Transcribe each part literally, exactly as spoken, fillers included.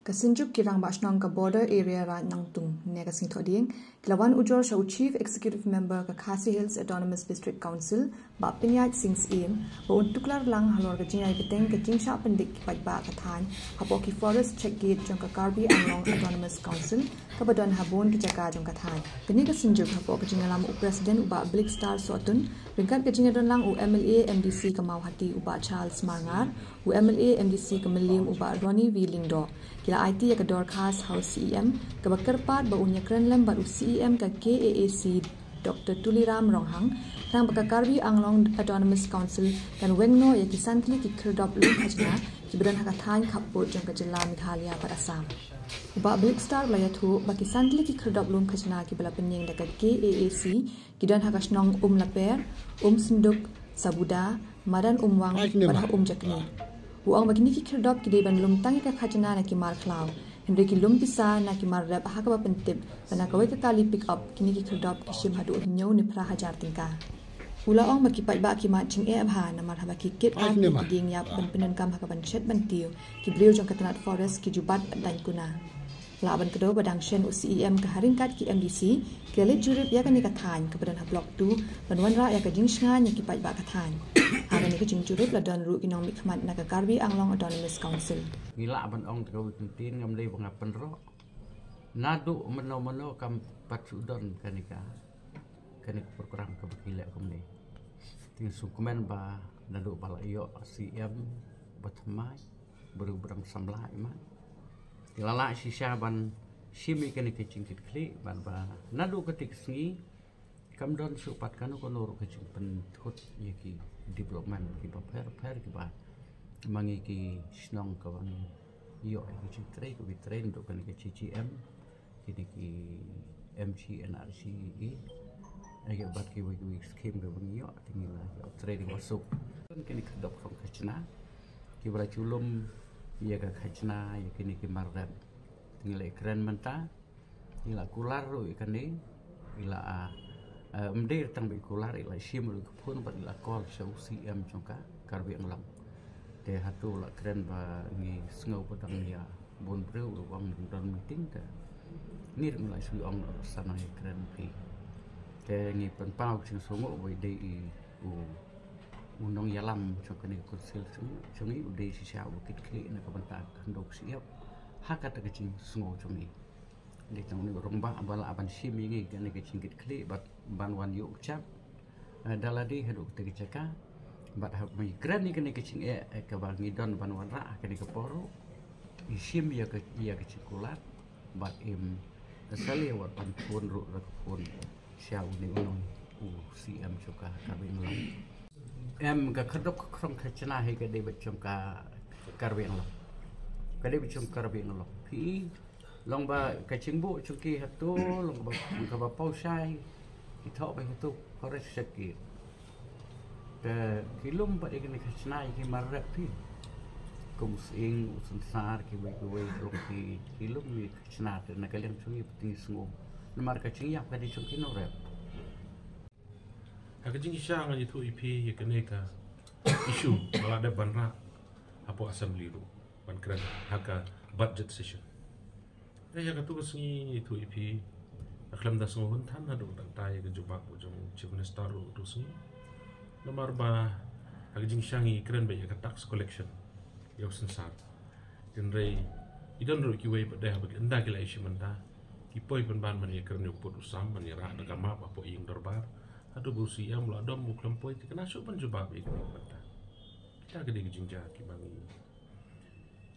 Ka Synjuk ki Rangbah Shnong ka Border Area Raid Nongtung, ne ka Singthoh Dieng, ki la wan ujor sha u Chief Executive Member ka Khasi Hills Autonomous District Council, Bah Pynïaid Sing Syiem, ba un tuklar lang halor ka jingïai bteng ka jingshah pyndik ki paidbah ka thaiñ hapoh ki Forest Check Gate jong ka Karbi Anglong Autonomous Council, kaba don ha bun ki jaka jong ka thaiñ. Kane ka Synjuk hapoh ka jingïalam u President u Bah Blickstar Sohtun, ryngkat ka jingïadon lang u M L A M D C ka Mawhati u Bah Charles Marngar, u M L A M D C ka Mylliem u Bah Ronnie V Lyngdoh, ki la aiti ïa ka dorkhas ha u C E M, kaba kyrpad ba un ïakren lem bad u C E M ka K A A C, Doctor Tuliram Ronghang, khnang ba ka Karbi Anglong Autonomous Council kan weng noh ïa ki san tylli ki khyrdop lum khajna kiba don ha ka thaiñ khappud jong ka jylla Meghalaya bad Assam. U Bah Blickstar u la ïathuh ba ki san tylli ki khyrdop lum khajna kiba la pynïeng da ka K A A C ki don ha ka shnong Umlaper, Umsynduk, Sabuda, Madan Umwang, bad ha Umjakni. U ong ba kine ki khyrdop ki dei ban lum tang ïa ka khajna na ki mar khlaw, hynrei ki lum pisa na ki mar rep, ha kaba pyntip ba na kawei ka kali pick up kine ki khyrdop ki shim haduh hynñiew ne phra hajar tyngka. U la ong ba ki paidbah ki mad jingeh bha namar haba ki kit ar ki dieng ïap ban pyndonkam ha kaban shet ban tiew, ki briew jong ka tnat Forest ki ju bat bad daiñ kuna. Lah ban kdew ba dang shen u C E M ka ha ryngkat ki M D C ki la leit jurip ïa kane ka thaiñ kaba don ha Block two ban wanrah ïa ka jingshngaiñ ïa ki paidbah ka thaiñ. Ha kane ka jingjurip la don ruh ki nongmihkhmat na ka Karbi Anglong Autonomous Council. Ngi lah ban ong da kawei ka ktien, ngam dei ba nga pynroh. Naduh mynno mynno kam pat shu don kane ka, kane ka program kaba ki leh kumne. Te nga sngewkmen ba naduh ba la ïoh C E M ba thymmai, briew ba dang samla i man, ki la lah shisha ban shim ïa kane ka jingkitkhlieh, ban ba naduh kata ka sngi kam don shuh pat kano kano ruh ka jingpynthut ïa ki development kiba pher pher kiba ma ngi ki shnong kaba ngi ïoh ïa ki jingtrei, kaba trei naduh kane ka C G M, kine ki M G N R G E, ïa bad kiwei kiwei skim kaba ngi ïoh, te ngi la ïoh trei da kaba suk. Kine ki khyrdop khrong khajna kiba la ju lum ïa ka khajna ïa kine ki mar rep, te ngi la ïakren mynta. Ngi la kular ruh ïa kane, ngi la, ah, eh, ym dei tang ba i kular, i la shim ruh i ka phone bad i la call sha u C E M jong ka Karbi Anglong. Te hato la kren ba ngi sngew ba dang ïa bun briew ruh ba ong dang don meeting, te ngi ruh ngi la shu ong ruh sa nang ïakren phi. Te ngi pynpaw jingsngewnguh ba i dei i u, u nongïalam jong kane ka council jong ngi, jong ngi u dei shisha uba kitkhlieh na ka bynta ka khyndew ka shyiap ha kata ka jingsngew jong ngi. Dei tang une u rangbah ba lah ban shim ïa ngi kane ka jingkitkhlieh bad ban wan ïuh kjat, eh, da lade haduh kata ka jaka. Bad haba ngi kren ïa kane ka jingeh, eh, kaba ngi don ban wanrah ha kane ka por ruh, i shim ïa ka, ïa ka jingkular bad im sali wat ban phone ruh da ka phone sha une u nong u C M jong ka Karbi Anglong. Em, ka khyrdop ka khrong khajna hi ka dei beit jong ka Karbi Anglong. Ka dei beit jong ka Karbi Anglong. Phi long ba ka jingbuh jong ki hato, long ba, long kaba paw shai, ki thoh ba hato, Forest Check Gate. Te ki lum bad ïa kine ki khajna ïa ki mar rep phi. Kum u sying, u synsar, kiwei kiwei, long ki, ki lum ïa ki khajna te na ka liang jong ngi pat ngi sngew. Namar ka jingïap ka dei jong ki nongrep. Ha ka jingshisha ngan ïathuh ïa phi ïa kane ka issue ba la dep ban rah hapoh Assembly ruh ban kren ha ka budget session. Te ïa katu ka sngi ngan ïathuh ïa phi, nga khlem da sngewhun than haduh katta ïa ka jubab jong u Chief Minister ruh katu ka sngi. Namar ba ha ka jingshisha ngi kren beit ïa ka tax collection ïa u synsar. Hynrei i don ruh kiwei pat de haba ki ynda ki la issue mynta, ki poi pynban ban ïakren ïa u pud u sam, ban ïarah da ka map hapoh ïing dorbar. Haduh ba u C M u la dom, u khlem poi, te kane shuh ban jubab ïa kane ka bynta. Kita ki dei ki jingjia kiba ngi,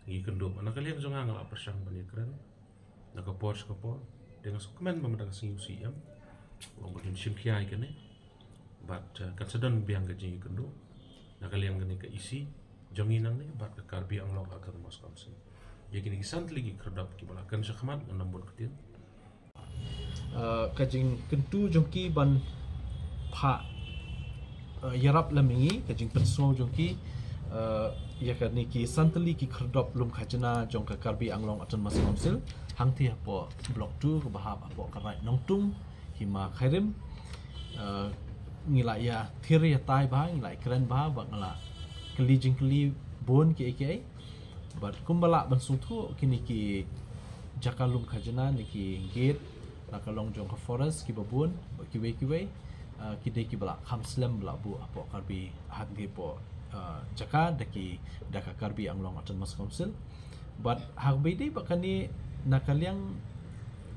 ngi kynduh. Na ka liang jong nga, nga la pyrshang ban ïakren na ka por sha ka por. Te nga sngewkmen ba mynta ka sngi u C M u ong ba kin shim khia ïa kane. Bad, uh, kan sa don biang ka jingïakynduh na ka liang kane ka E C jong ngi nangne bad ka Karbi Anglong Autonomous Council ïa kine ki san tylli ki khyrdop kiba la kren shakhmat, ngam bun ktien. Uh, ka jingkyntu jong ki ban phah, uh, ïarap lem ïa ngi, ka jingpynsngew jong ki, uh, ïa kane ki san tylli ki khyrdop lum khajna jong ka Karbi Anglong Autonomous Council, hangtei hapoh Block two kaba hap hapoh ka Raid Nongtung, Hima Khyrim. Uh, ngi la ïa thir ïa tai bha, ngi la ïa kren bha, bad ngi la kylli jingkylli bun kiei kiei. Bad kumba lah ban sngewthuh, kine ki jaka lum khajna ne ki gate na ka long jong ka forest kiba bun, kiwei kiwei, uh, ki dei kiba lah kham slem ba lah buh hapoh Karbi, ha kine ki, uh, jaka da ki, da ka Karbi Anglong Autonomous Council. Bad haba ïadei bad kane, na ka liang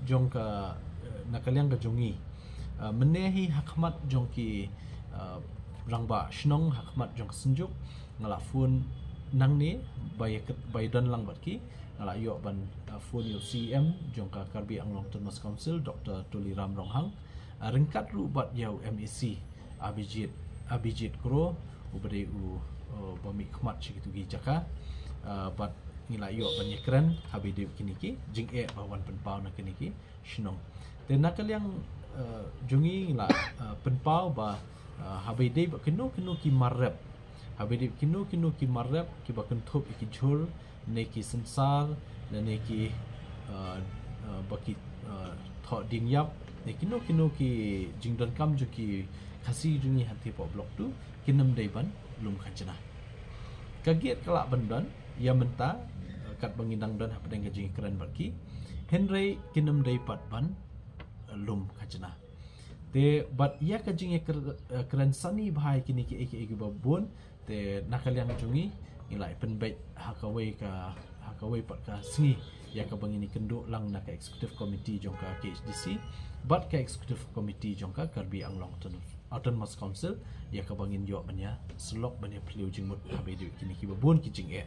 jong ka, uh, na ka liang ka jong ngi, uh, mynne hi ha khmat jong ki, uh, rangbah shnong, ha khmat jong ka Synjuk, nga lah phone nangne ba ïa kat, ba ïadon lang bad ki. Nga lah ïoh ban, uh, phone ïa u C E M jong ka Karbi Anglong Autonomous Council, Doctor Tuliram Ronghang, uh, ryngkat ruh bad ïa u M A C Abhijit, Abhijit Kro, uba dei u, uh, ba mih khmat sha kitu ki jaka. Uh, bad ngi lah ïoh ban ïakren haba ïadei kine ki jingeh ba wan pynpaw na kine ki shnong. Te na ka liang, uh, jong ngi, ngi lah, uh, pynpaw ba, uh, haba ïadei bad kino kino ki mar rep, haba ïadei bad kino kino ki mar rep kiba kynthup ïa ki jhur ne ki synsar ne, ne ki, uh, uh, ba ki, uh, thoh dieng ïap ne kino kino ki jingdonkam jong ki Khasi jong ngi hangtei hapoh Block Two, kin ym dei ban lum khajna. Ka gate ka lah ban don ïa mynta, uh, katba ngi dang don hapdeng ka jingkren bad ki, hynrei kin ym dei pat ban, uh, lum khajna. Te bad ïa ka jingkren, uh, kren sani bha ïa kine kiei kiei kiba bun, te na ka liang jong ngi, ngi lah pynbeit ha kawei ka, ha kawei pat ka sngi ïa kaba ngin ïakynduh lang na ka Executive Committee jong ka K H A D C bad ka Executive Committee jong ka Karbi Anglong Autonomous, Autonomous Council, ïa kaba ngin ïoh ban ïa syllok, ban ïa phylliew jingmut haba ïadei kine kiba bun ki jingeh.